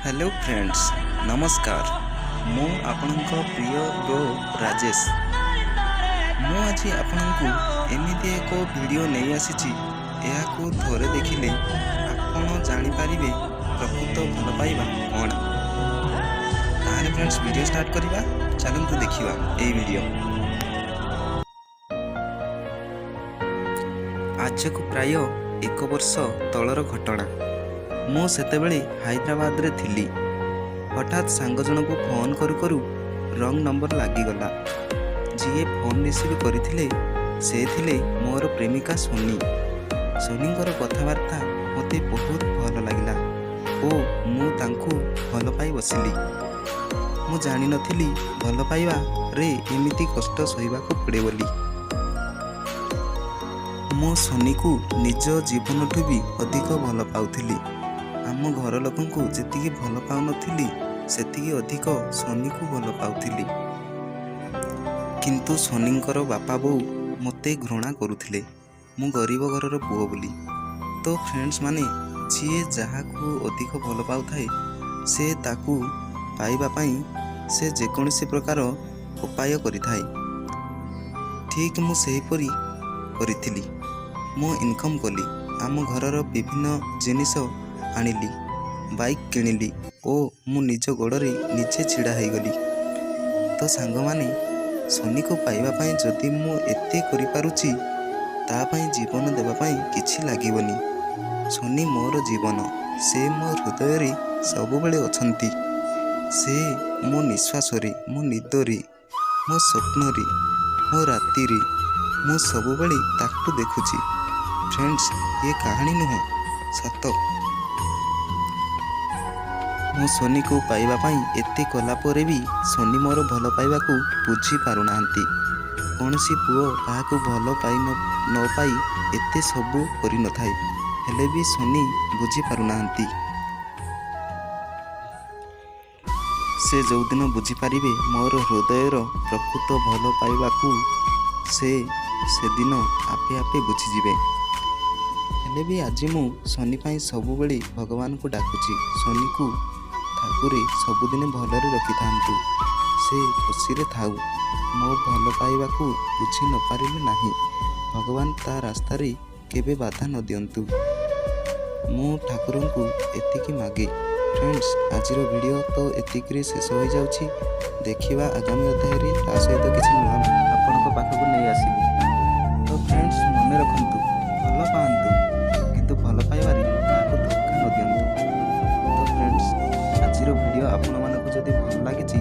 Hello friends, ନମସ୍କାର। ମୁଁ ଆପଣଙ୍କ ପ୍ରିୟ ବ୍ରୋ ରାଜେଶ। ମୁଁ ଆଜି ଆପଣଙ୍କୁ ଏମିତି ଏକ ଭିଡ଼ିଓ ନେଇ ଆସିଛି, ଏହାକୁ ଥରେ ଦେଖିଲେ ଆପଣ ଜାଣିପାରିବେ ପ୍ରକୃତ ଭଲ ପାଇବା କ'ଣ। ତାହେଲେ ଫ୍ରେଣ୍ଡସ୍, ଭିଡ଼ିଓ ଷ୍ଟାର୍ଟ କରିବା। ଚାଲନ୍ତୁ ଦେଖିବା ଏଇ ଭିଡ଼ିଓ। ଆଜକୁ ପ୍ରାୟ ଏକ ବର୍ଷ ତଳର ଘଟଣା। ମୁଁ ସେତେବେଳେ ହାଇଦ୍ରାବାଦରେ ଥିଲି। ହଠାତ୍ ସାଙ୍ଗ ଜଣକୁ ଫୋନ୍ କରୁ କରୁ ରଙ୍ଗ ନମ୍ବର ଲାଗିଗଲା। ଯିଏ ଫୋନ୍ ରିସିଭ୍ କରିଥିଲେ, ସେ ଥିଲେ ମୋର ପ୍ରେମିକା ସୋନି। ସୋନିଙ୍କର କଥାବାର୍ତ୍ତା ମୋତେ ବହୁତ ଭଲ ଲାଗିଲା ଓ ମୁଁ ତାଙ୍କୁ ଭଲ ପାଇ ବସିଲି। ମୁଁ ଜାଣିନଥିଲି ଭଲ ପାଇବାରେ ଏମିତି କଷ୍ଟ ସହିବାକୁ ପଡ଼େ ବୋଲି। ମୁଁ ସୋନିକୁ ନିଜ ଜୀବନଠୁ ବି ଅଧିକ ଭଲ ପାଉଥିଲି। ଆମ ଘର ଲୋକଙ୍କୁ ଯେତିକି ଭଲ ପାଉନଥିଲି, ସେତିକି ଅଧିକ ସୋନିକୁ ଭଲ ପାଉଥିଲି। କିନ୍ତୁ ସୋନିଙ୍କର ବାପା ବୋଉ ମୋତେ ଘୃଣା କରୁଥିଲେ, ମୁଁ ଗରିବ ଘରର ପୁଅ ବୋଲି। ତ ଫ୍ରେଣ୍ଡସ୍ ମାନେ, ଯିଏ ଯାହାକୁ ଅଧିକ ଭଲ ପାଉଥାଏ, ସେ ତାକୁ ପାଇବା ପାଇଁ ସେ ଯେକୌଣସି ପ୍ରକାର ଉପାୟ କରିଥାଏ। ଠିକ୍ ମୁଁ ସେହିପରି କରିଥିଲି। ମୁଁ ଇନକମ୍ କଲି, ଆମ ଘରର ବିଭିନ୍ନ ଜିନିଷ ଆଣିଲି, ବାଇକ୍ କିଣିଲି ଓ ମୁଁ ନିଜ ଗୋଡ଼ରେ ନିଜେ ଛିଡ଼ା ହେଇଗଲି। ତ ସାଙ୍ଗମାନେ, ସୋନିକୁ ପାଇବା ପାଇଁ ଯଦି ମୁଁ ଏତେ କରିପାରୁଛି, ତା ପାଇଁ ଜୀବନ ଦେବା ପାଇଁ କିଛି ଲାଗିବନି। ସୋନି ମୋର ଜୀବନ। ସେ ମୋ ହୃଦୟରେ ସବୁବେଳେ ଅଛନ୍ତି। ସେ ମୋ ନିଶ୍ୱାସରେ, ମୋ ନିଦରେ, ମୋ ସ୍ୱପ୍ନରେ, ମୋ ରାତିରେ ମୁଁ ସବୁବେଳେ ତାକୁ ଦେଖୁଛି। ଫ୍ରେଣ୍ଡସ୍, ଇଏ କାହାଣୀ ନୁହଁ, ସତ। ମୁଁ ସୋନିକୁ ପାଇବା ପାଇଁ ଏତେ କଲା ପରେ ବି ସୋନି ମୋର ଭଲ ପାଇବାକୁ ବୁଝିପାରୁନାହାନ୍ତି। କୌଣସି ପୁଅ କାହାକୁ ଭଲ ପାଇ ନ ପାଇ ଏତେ ସବୁ କରିନଥାଏ। ହେଲେ ବି ସୋନି ବୁଝିପାରୁନାହାନ୍ତି। ସେ ଯେଉଁଦିନ ବୁଝିପାରିବେ ମୋର ହୃଦୟର ପ୍ରକୃତ ଭଲ ପାଇବାକୁ, ସେ ସେଦିନ ଆପେ ଆପେ ବୁଝିଯିବେ। ହେଲେ ବି ଆଜି ମୁଁ ସୋନି ପାଇଁ ସବୁବେଳେ ଭଗବାନଙ୍କୁ ଡାକୁଛି, ସୋନିକୁ ଠାକୁରେ ସବୁଦିନ ଭଲରେ ରଖିଥାନ୍ତୁ, ସେ ଖୁସିରେ ଥାଉ। ମୋ ଭଲ ପାଇବାକୁ ବୁଝି ନପାରିଲେ ନାହିଁ, ଭଗବାନ ତା ରାସ୍ତାରେ କେବେ ବାଧା ନ ଦିଅନ୍ତୁ, ମୁଁ ଠାକୁରଙ୍କୁ ଏତିକି ମାଗେ। ଫ୍ରେଣ୍ଡସ୍, ଆଜିର ଭିଡ଼ିଓ ତ ଏତିକିରେ ଶେଷ ହୋଇଯାଉଛି। ଦେଖିବା ଆଗାମୀ ଅଧ୍ୟାୟରେ ତା ସହିତ କିଛି ନୂଆ ଆପଣଙ୍କ ପାଖକୁ ନେଇ ଆସିବି। ତ ଫ୍ରେଣ୍ଡସ୍, ମନେ ରଖନ୍ତୁ, ଭଲ ପାଆନ୍ତୁ, କିନ୍ତୁ ଭଲ ପାଇବାରେ କାହାକୁ ଧୋକା ନ ଦିଅନ୍ତୁ। ତ ଫ୍ରେଣ୍ଡସ୍, ଆଜିର ଭିଡ଼ିଓ ଆପଣମାନଙ୍କୁ ଯଦି ଭଲ ଲାଗିଛି,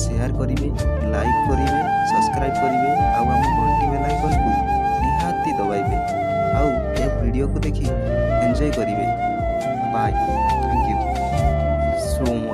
ସେୟାର କରିବେ, ଲାଇକ୍ କରିବେ, ସବସ୍କ୍ରାଇବ୍ କରିବେ ଆଉ ଆମ ଘଣ୍ଟି ବେଲ୍ ଆଇକନ୍କୁ ନିହାତି ଦବାଇବେ ଆଉ ଏ ଭିଡ଼ିଓକୁ ଦେଖି ଏନ୍ଜୟ କରିବେ। Bye, thank you so much.